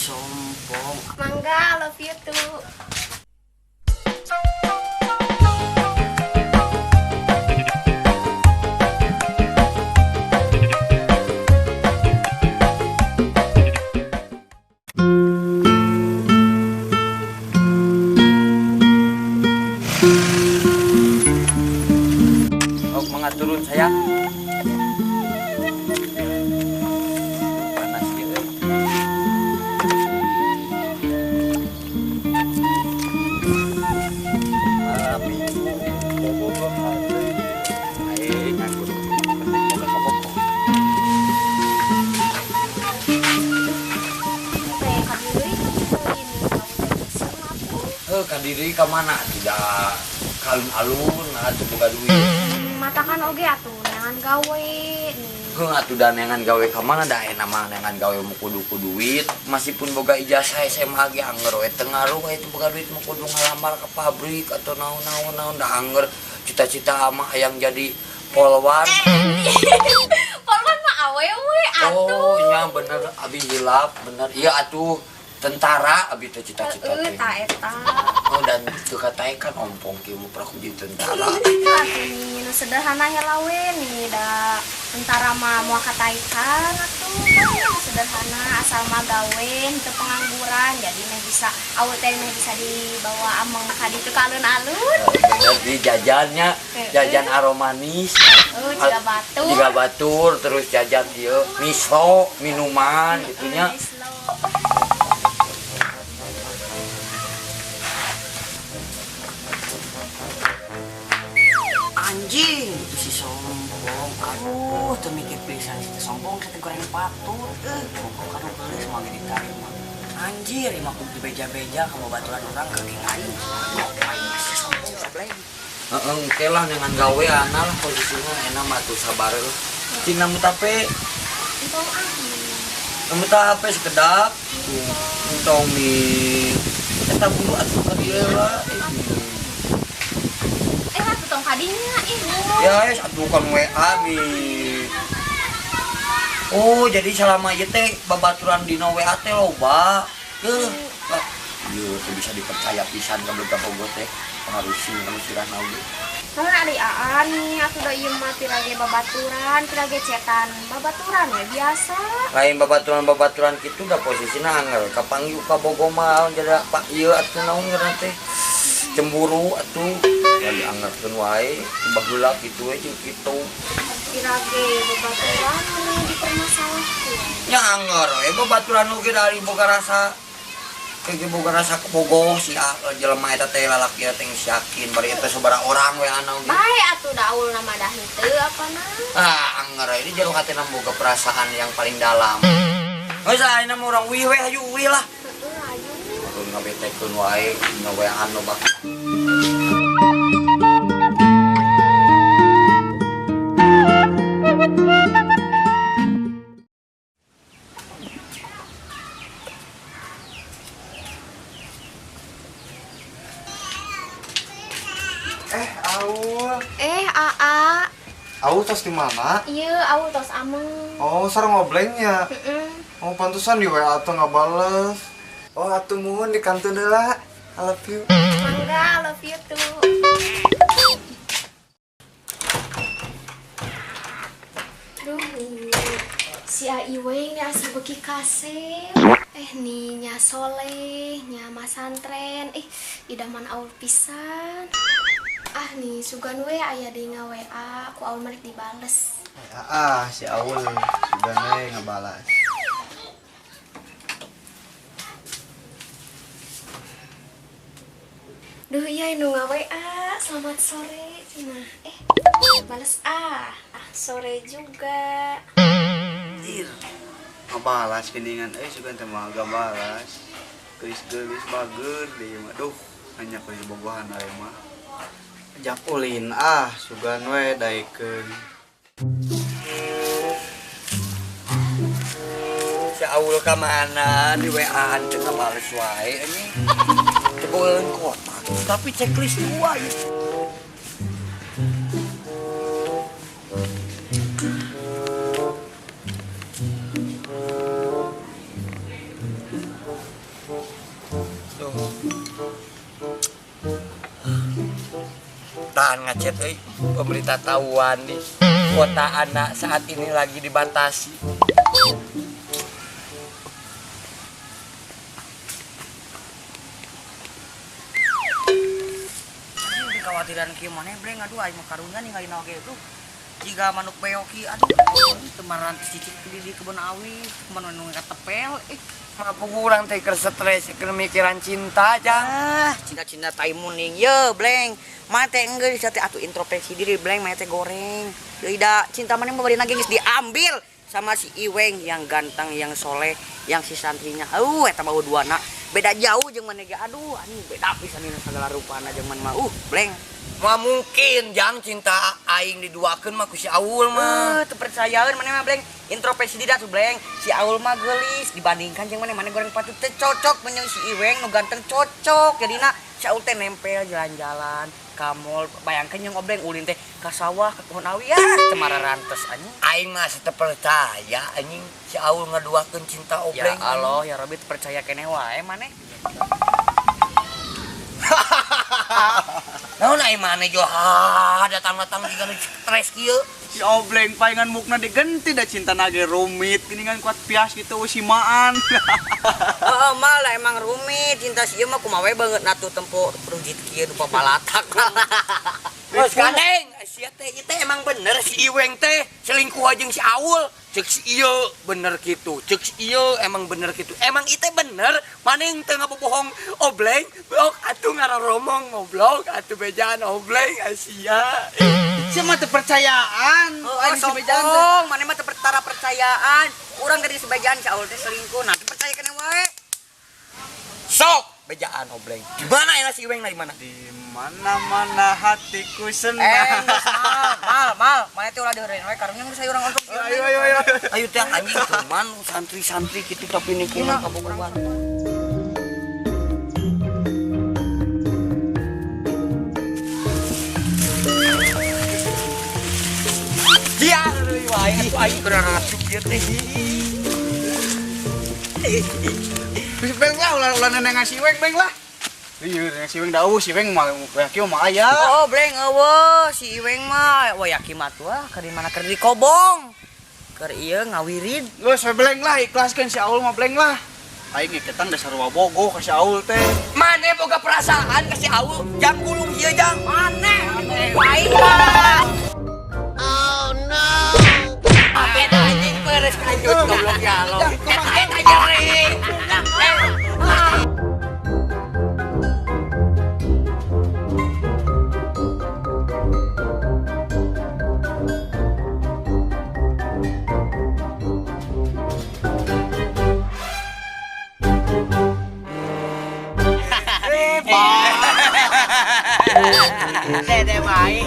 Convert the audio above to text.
sombong. Mangga, I love you too. Oh, mga turun sayang. Panas ya, euy. Malam minggu, bobogohan deui. Aing nganggur. Penting boga kabogoh. Teh kadiri ini kamu teh kesel atuh. Heuh, kadiri ka mana? Tidak kalun-alun atuh boga duit. Matakan oge atuh neangan gawe nih. Heuh atuh da neangan gawe ka mana da enak mah neangan gawe mu kudu ku duit. Masipun boga ijazah SMA ge anger we teu ngaruh we teu boga duit mah kudu ngalamar ke pabrik atau naon-naon naon da anger cita-cita mah hayang jadi polwan. Polwan mah awewe atuh. Oh, nya bener abi hilap bener. Iya atuh tentara abi teh cita-cita Heeh, teh. ta eta. Oh, dan teu kataekan ompong kieu mah pernah jadi tentara. Atuh nih nu sederhana heula we nih da tentara mah moal kataekan atuh. Nu sederhana asal mah gawe henteu pengangguran jadi meh bisa awe teh meh bisa dibawa ameng ka ditu ka alun-alun. Bener di jajannya, jajan aromanis. Oh, jiga batur. Jiga batur terus jajan ieu miso, minuman gitunya. Mislo. Anjing, itu si sombong. Aduh, teu mikir pisan si sombong saya goreng patut. Bogoh kanu geulis moal ge diterima. Anjir, imah kudu dibeja-beja ka babaturan urang ka geng aing. Aduh, aing mah si sombong sableng. Heeh, engke lah dengan gawe ana lah posisinya enak mah tuh sabar lah. Cing namu tape, Entong ah. namu tape sekedap. Tuh, entong mi. Eta buru atuh ka dieu lah. Eh, atuh tong kadinya ih. Ya, es atuh kan WA mi. Oh, jadi selama ieu teh babaturan dina WA teh loba. Heuh. Ieu teh bisa dipercaya pisan ka belega bogo teh. Harusin kamu sirahna oge. Naon ari aa nih atuh da ieu mah pirage babaturan, pirage cetan. Babaturan we biasa. Lain babaturan-babaturan kitu da posisina angger kapanggih ka bogo mah jadi pak ieu atuh naon ngaranna teh. Cemburu atuh ya dianggerkeun wae baheula kitu we jeung kitu. Pirage babaturan anu dipermasalahkeun. Nya angger we babaturan oge dari boga rasa kayak boga rasa bogoh si jelema eta teh lalaki teh geus yakin bari eta sabaraha orang we ana oge. Bae atuh da aulna mah dah henteu apana. Ah, angger ini jero hatena boga perasaan yang paling dalam. Geus ayeuna mah urang uih we hayu uih lah. Heeh, ayu. Urang ngabetekeun wae ngawean loba. Aul. Aa. Aul tos di mana? Iya, Aul tos ameng. Oh, sareng ngoblengnya. Heeh. Oh, pantesan di WA tuh nggak bales. Oh, atuh muhun di kantun heula. I love you. Mangga, I love you too. Duh, si Aiwe ini asa beuki kasep. Nih nya soleh, nya masantren. Idaman Aul pisan. Ah nih, sugan we aya deui nga-WA, ku Aul mah dibales. Ah, si Aul sugan we ngabalas. Duh, iya nu nga-WA. Selamat sore cenah. Bales ah. Ah, sore juga. Anjir. Ngabalas geuningan euy sugan teh mah gabalas. Geulis-geulis bager deui mah. Duh, hanya kudu bogohan aing mah. Ajak ulin ah, sugan we daekeun. Si Aul ka mana di WA-an teu ngabales wae anjing. Teu kotak, tapi checklist dua ya. Tahan ngacet euy, pemerintah tahuan nih. Kuota anak saat ini lagi dibatasi. Kekhawatiran kieu maneh bleng aduh aing mah karunya ningali oge tuh. Jiga manuk beoki aduh temaran cicik di kebun awi kemana nu katepel Mah urang teh keur stres keur mikiran cinta jang. Ah, cinta-cinta tai muning ye bleng. Mah teh enggeus teh atuh introspeksi diri bleng mah teh goreng. Deui da cinta maneh mah bari nage geus diambil sama si Iweng yang ganteng, yang soleh, yang si santrinya. Eta mah duana. Beda jauh jeung maneh ge aduh anjing beda pisan dina sagala rupana jeung maneh mah. Bleng. Mah mungkin jang cinta aing diduakeun mah ku si Aul mah. Teu percayaeun maneh mah bleng. Introspeksi diri atuh bleng. Si Aul mah geulis dibandingkan jeung maneh, maneh goreng patut teh cocok menyang si Iweng nu ganteng cocok. Jadina si Aul teh nempel jalan-jalan ka mall, bayangkeun jeung obleng ulin teh ka sawah ka kebun awi ya teu mararantes anjing. Aing mah teu percaya anjing si Aul ngaduakeun cinta obleng. Ya Allah ya Rabbi teu percaya keneh wae maneh. Naon aing maneh jo datang-datang jiga nu stres kieu. Si obleng palingan mukna digenti da cinta nage rumit geuningan kuat pias gitu usimaan. Heeh mah lah emang rumit cinta si ieu mah kumaha we beungeut natuh tempo rujit kieu nu papalatak. Geus gandeng sia teh ieu teh emang bener si Iweng teh selingkuh jeung si Aul. Ceuk si ieu bener kitu, ceuk si ieu emang bener kitu. Emang ieu teh bener maneh teu ngabobohong obleng, blok atuh ngaroromong goblok atuh bejaan obleng sia. Sia mah teu percayaan. Oh, sombong, maneh mah teu tara percayaan. Urang dari sebejaan si Aul teh selingkuh, nah teu percaya keneh wae. Sok bejaan obleng. Di mana ya si Iweng di mana? Di mana-mana hatiku senang. Mal, maneh teh ulah diheureun we karunya geus aya urang ontong. Ayo ayo ayo. Ayo teh anjing cuman santri-santri kitu tapi nikungan kabogohan. Dia deui wae atuh aing keur rasup ieu teh. Wis beng lah ulah neneng ngasih Iweng beng lah. Iya, si Iweng dah si Iweng mah yakin mah aya. Oh, bleng eueuh si Iweng mah wah yakin mah tuh ah keur di mana keur di kobong. Keur ieu ngawirid. Geus we bleng lah ikhlaskeun si Aul mah bleng lah. Aing ngeketan dasar wabogoh ka si Aul teh. Maneh boga perasaan ka si Aul, jang gulung ieu jang. Maneh aing mah. Oh no. Beda anjing peres kanjut goblok ya lo. Eta jering. Dede baik.